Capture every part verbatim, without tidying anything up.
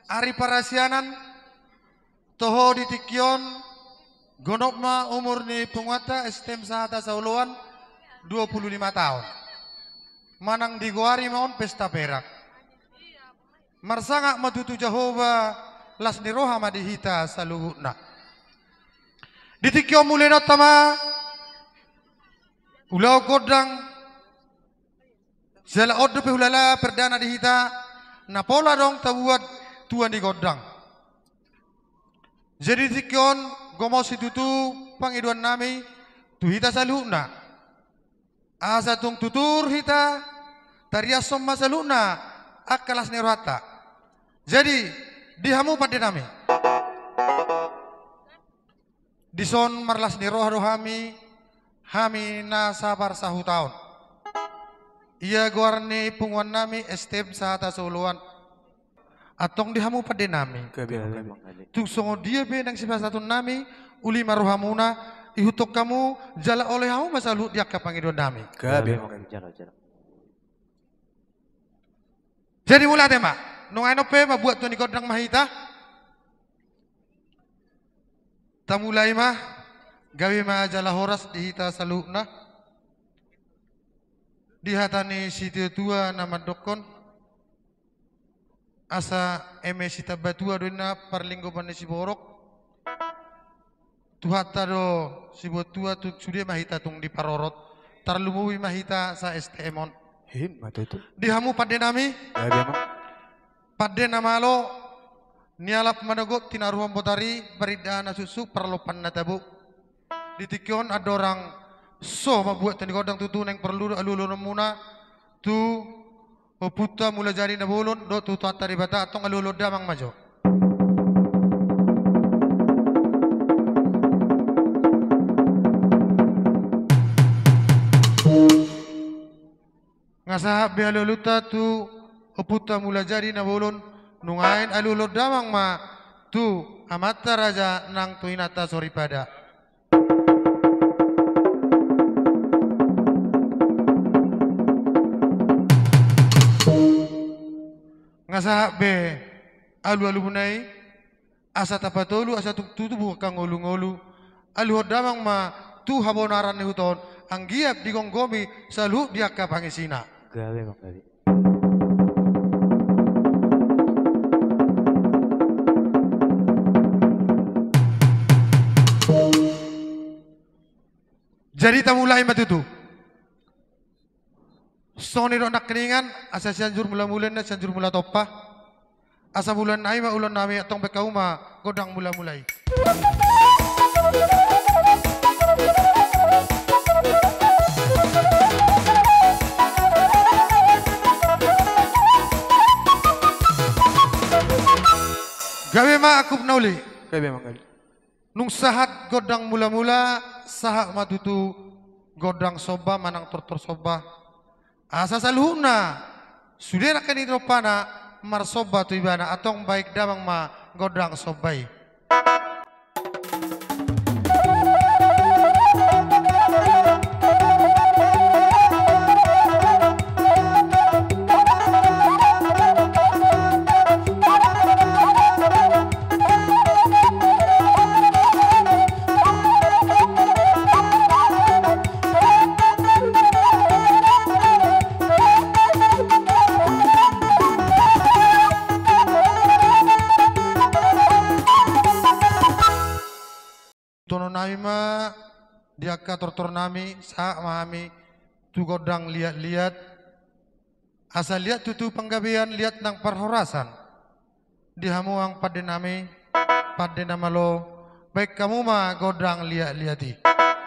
Ari parasianan, toho di tingki on, gonop ma umur ni punguanta S T M Sahata Saoloan, dua puluh lima taon. Manang digoari ma on pesta perak. Marsangap ma tutu Jahowa, las ni roha ma di hita saluhutna. Di tingki on mulainonta ma ulaon gondang, jala on dope hulala perdana di hita, na pola adong tabuat tua ni gondang. Jadi di tingki on, gomos situtu pangidoannami tu hita saluhutna. Asa tung tutur hita, tariashon ma saluhutna angka las ni rohanta. Jadi, di hamu pandenami. Dison marlas ni roha do hami, hami na saparsahutaon. Ia goar ni punguannami S T M Sahata Saoloan. Antong di hamu pandenami. Gabe, gabe. Tung songon dia pe naeng sipasahatonnami, uli ma rohamuna, ihuthon hamu, jala oloi hamu ma saluhut di angka pangidoannami. Gabe, gabe. Jalo, jalo. Jadi mauliate ma, nunga anon pe mambuat tua ni gondang ma hita. Tamulai ma, gabe ma jala horas di hita saluhutna. Di hata ni situatua na mandokkon, asa eme sitamba tua do inna parlinggoman ni siborok. Tuhanta do sibuat tua, tung sude ma hita tung diparorot. Tarlumobi ma hita sa S T M on. Ima tutu. Di hamu pandenami. Gabe ma. Pande na malo, nialap manogot, tinaruhon botari, parindahan na suksuk, parlompan na tabo. Di tingki on andorang so mambuat tua ni gondang tutu naeng porlu do alualuhonmuna tu Ompunta Mulajadi Nabolon dohot tu Tuhanta Debata, antong alualuhon damang ma jo. Nga sahat be alualuhonta tu Ompunta Mulajadi Nabolon, nunga alualuhon damang ma tu amanta raja nang tu inanta soripada. Nga sahat be alualuhonmuna i, asa tapatolu, asa tung tubu angka ngolungolu, aluhon damang ma tu habonaran ni huta on, anggiat digomgomi saluhut di angka pangisina. Gabe ma, gabe. Jadi tamulai ma tutu. Songon i do nangkiningan, asa Sianjur Mulamula inna Sianjur Mula Tompa. Asa mulaannami ma ulaonnami, antong baen hamu ma gondang mulamula i. Gabe ma angkup na uli. Gabe ma, gabe. Nung sahat gondang mulamula, sahat ma tutu gondang somba manang tortor somba. Asa saluhutna sude nangkin i rompana marsomba tu ibana, antong baen damang ma gondang somba i. Tononnami ma di angka tortornami, sahat ma hami tu gondang liatliat. Asa liat tutu panggabean, liat nang parhorasan. Di hamu amang pandenami, pande na malo, baen hamu ma gondang liatliat i.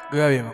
Gabe ma.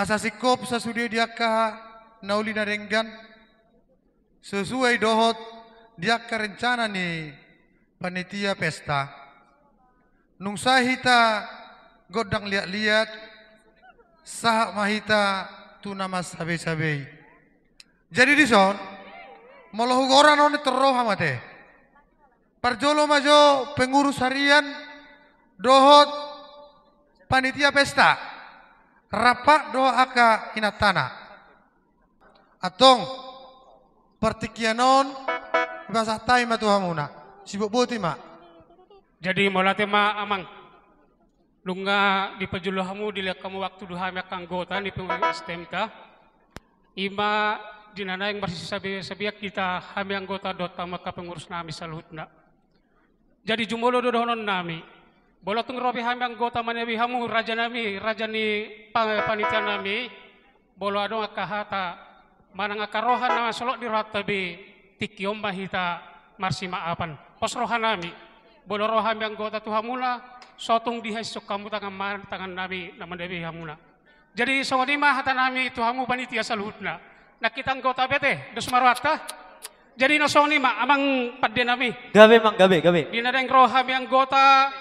Asa singkop sasude di angka na uli na denggan, sesuai dohot di angka rencana ni panitia pesta, nunga sai hita gondang liat-liat, sahat ma hita tu na mansabei-sabei. Jadi dison, molo hugoran on, tor roha ma ate. Parjolo ma jo pengurus harian dohot panitia pesta, rap dohot angka inantana. Antong, partingkian on, pasahat hami ma tu hamuna. Sibotoboto ma. Jadi, mauliate ma, Amang. Nunga dipajolo hamu, dilehon hamu waktu tu hami angka anggota ni pengurus S T M-ta. I ma di na naeng marsisabean-sabean hita, hami anggota dohot hamu angka pengurus nami saluhutna. Jadi jumolo do dohonon nami. Molo tung ro pe hami anggota manabi hamu, raja nami, raja ni pa-, panitia nami, molo adong angka hata manang angka roha na solot di rohanta be, tingki on ma hita marsimaafan. Pos roha nami. Molo ro hami anggota tu hamuna, so tung dihaisuk hamu tangan ma-, tangan nami na manabi hamuna. Jadi songon i ma hata nami tu hamu panitia saluhutna. Nang hita anggota be ate, dos ma rohanta. Jadi na songon i ma, Amang pande nami. Gabe, Amang, gabe, gabe. Di na naeng ro hami anggota,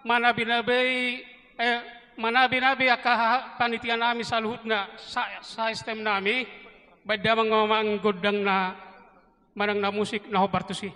manabi-nabi, eh, manabi-nabi angka ha-, panitia nami saluhutna, sa-, sa-S T M nami, baen damang ma, Amang, gondang na manang na musik na hombar tusi.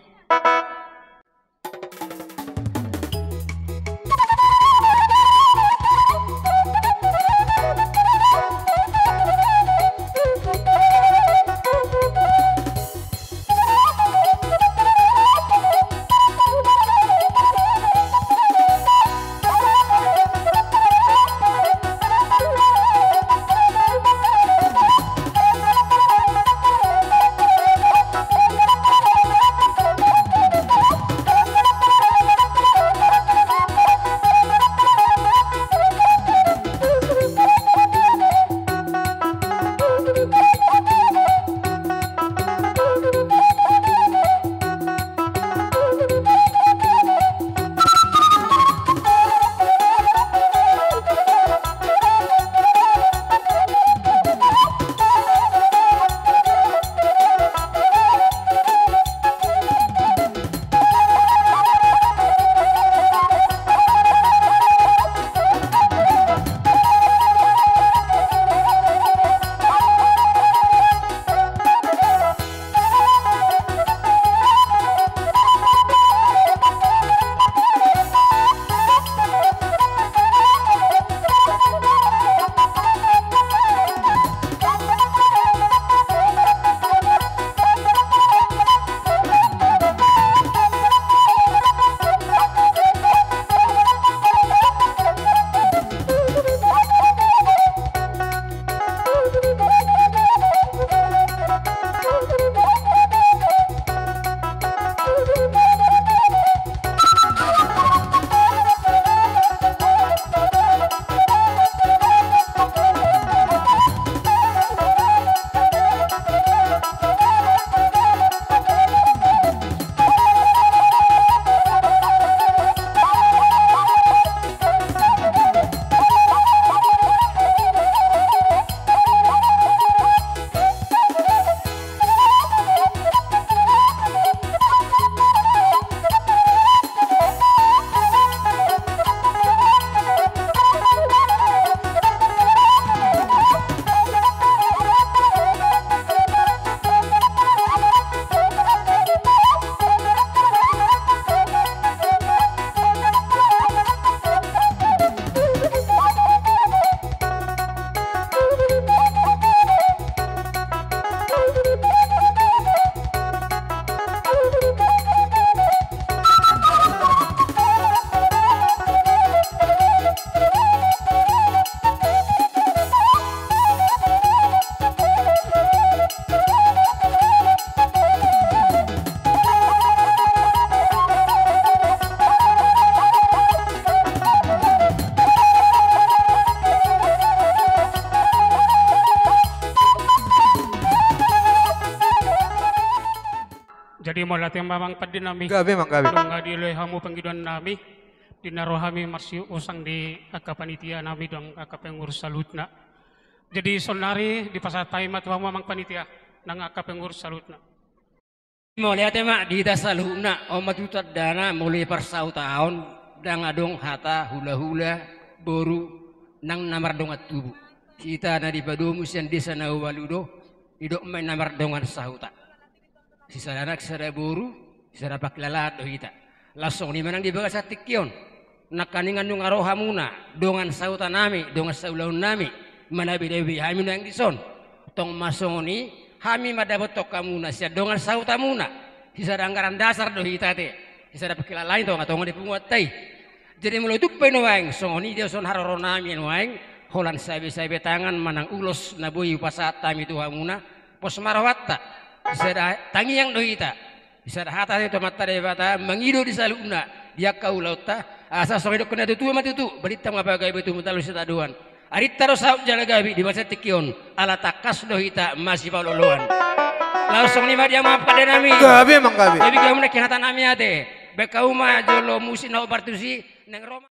Jadi mauliate ma, Amang pande nami. Gabe, Amang, gabe. Nunga dilehon hamu pangidoan nami, di na ro hami marsiusang di angka panitia nami dohot angka pengurus saluhutna. Jadi saonnari dipasahat hami ma tu hamu amang panitia nang angka pengurus saluhutna. Mauliate ma di hita saluhutna. On ma tutu tandana molo i parsautaon ndang adong hata hulahula boru nang na mardongan tubu. Hita na dipadomu sian desa na ualu do, didok ma i na mardongan sahuta. Sisada anak, sisada boru, sisada pangkilalaan do hita. Laos songon i ma nang di bagasan tingki on. Nangkaningan nunga ro hamuna dongan sahutanami, dongan saulaonnami, manabi-nabi hami nuaeng dison. Tong ma songon i, hami mandapothon hamuna sian dongan sahutamuna. Sisada anggaran dasar do hita ate, sisada pangkilalaan i tonga-tonga ni punguanta i. Jadi molo tung pe nuaeng songon i dison haroronami nuaeng, holan sabe-sabe tangan manang ulos na boi hupasahat hami tu hamuna, pos ma rohanta. Sisada tangiang do hita, sisada hata do tu Amanta Debata mangido di saluhutna di angka ulaonta. Asa songon didok ni natuatua ma tutu, balintang ma pagabe, tumundalhon sitadoan. Arinta do saut jala gabe di bagasan tingki on, ala tangkas do hita masipaolo-oloan. Laos songon i ma di hamu amang pandenami. Gabe, amang, gabe. Gabe, gabe ma nangkin hatanami ate. Baen hamu ma jolo musik na hombar tusi, naeng ro ma.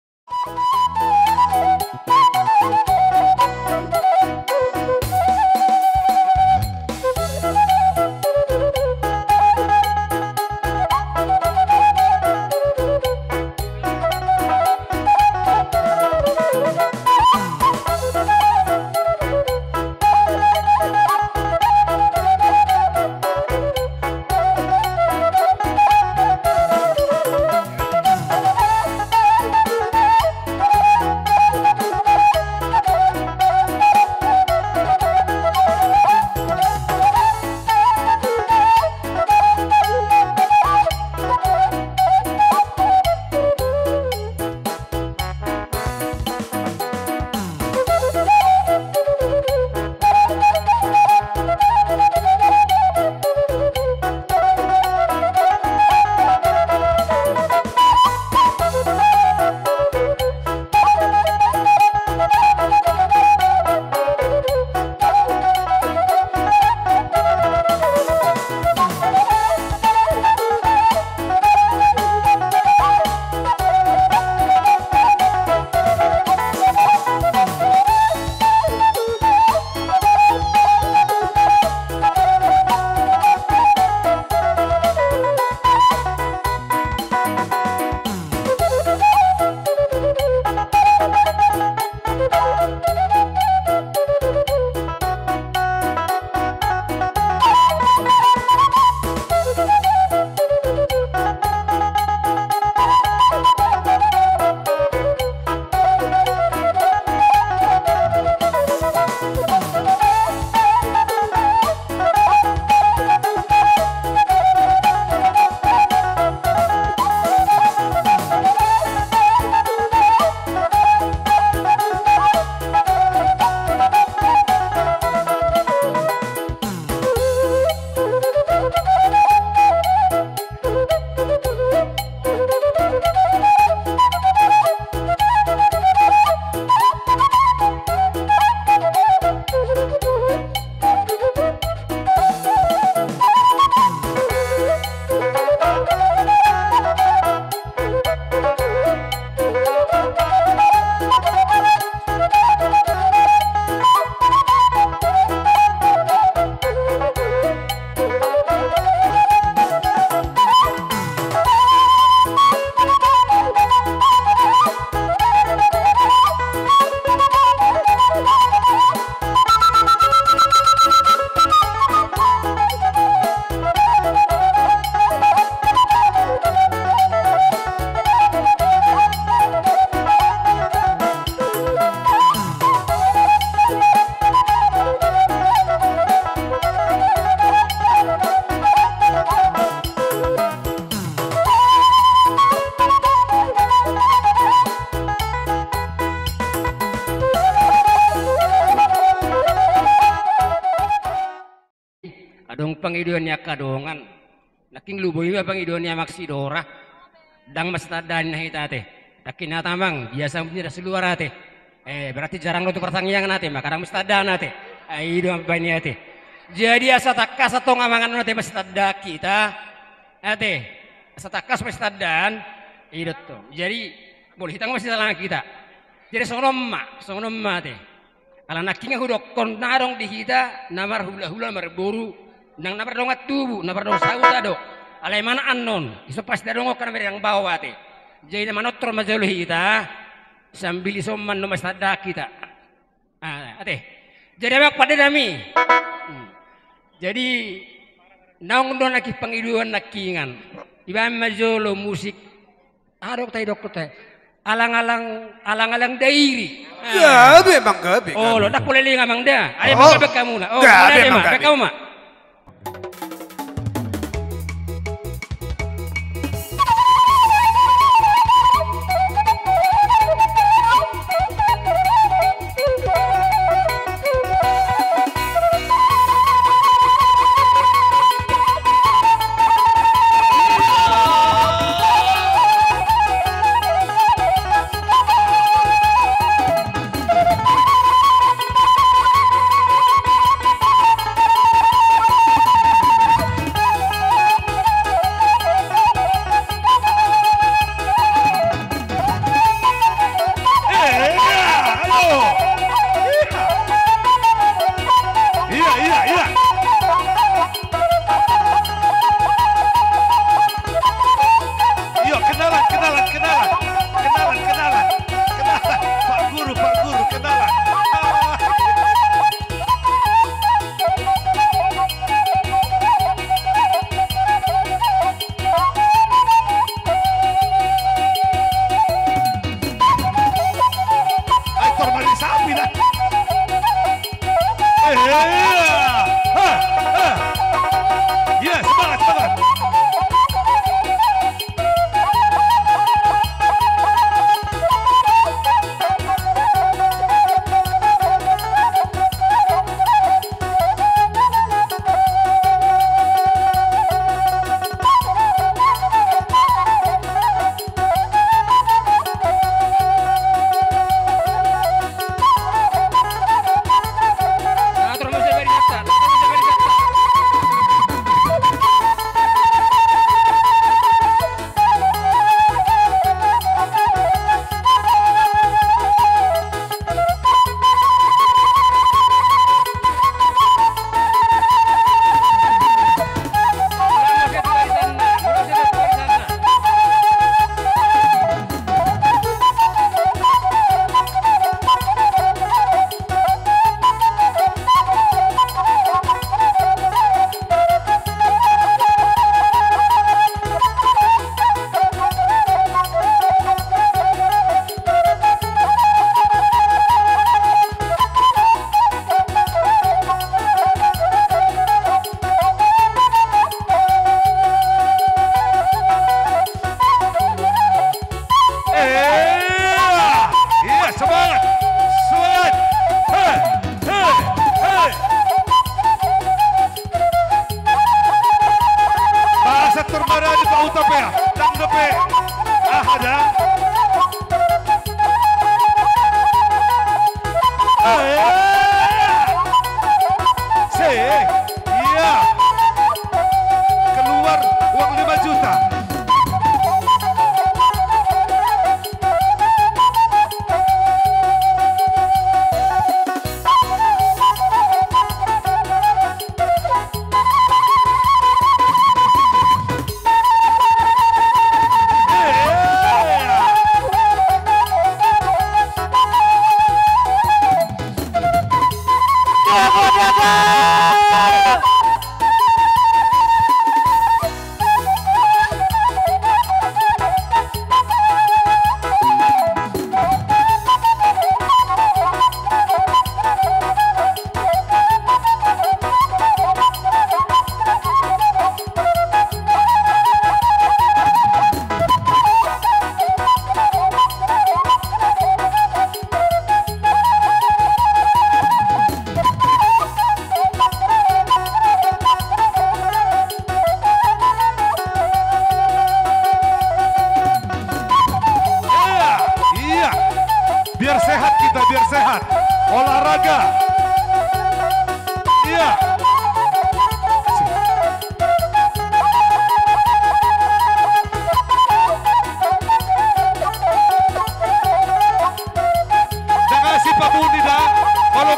Adong pangidoan ni angka dongan. Nangkin lumobi ma pangidoan ni amang Sidora. Ndang masitandaan hita ate. Nangkin hata amang, biasa mungkin das luar ate. Eh, berarti jarang do tu partangiangan ate, maka ndang masitandaan ate. Ah, i do mambaen i ate. Jadi asa tangkas antong amang, anu ate, masitandaan hita. Ate, asa tangkas masitandaan. I do tong. Jadi, molo hita masitandaan hita. Jadi songon on ma, songon on ma ate. Ala nangkin hudok on, na adong di hita na marhulahula marboru, nang na mardongan tubu, na mardongan sahuta do. Alai manang annon, ison pasti adong on kan, merdang bawa ate. Jadi na manortor ma jolo hita, sambil ison ma annon mastanda hita. Ah, ate. Jadi abang pande nami. Hmm. Jadi naung do nangkin pangidoan nangkiningan, ibaen ma jolo musik. Adong tahe dokter tahe. Alang-alang, alang-alang dairi. Ah. Gabe, Amang, gabe. Oh, lo, ndang pola leleng, Amang, da. Ayo, Amang, gabe hamuna. Oh, gabe, Amang, gabe. Hamuna. Iya, iya, iya. Iya, kenalan, kenalan, kenalan. Kenalan, kenalan. Kenalan. Pak Guru, Pak Guru, kenalan. Ai, tor mari sapi dah. Eh, eh, eh. Iya, semangat, semangat. Iya, iya, semangat. Semangat. Hei, hei, hei. Bahasa termarah di Pak Uta pe ya. Tanggapi. Ah, ada. Eh, iya. Si, iya. Keluar uang lima juta. Iya, iya. Biar sehat kita, biar sehat. Olahraga. Iya. Ndang asi pabuni da, molo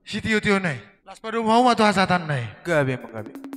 Sitio-tio na i. Las padomu hamu ma tu hasahatanna i. Gabe ma gabe.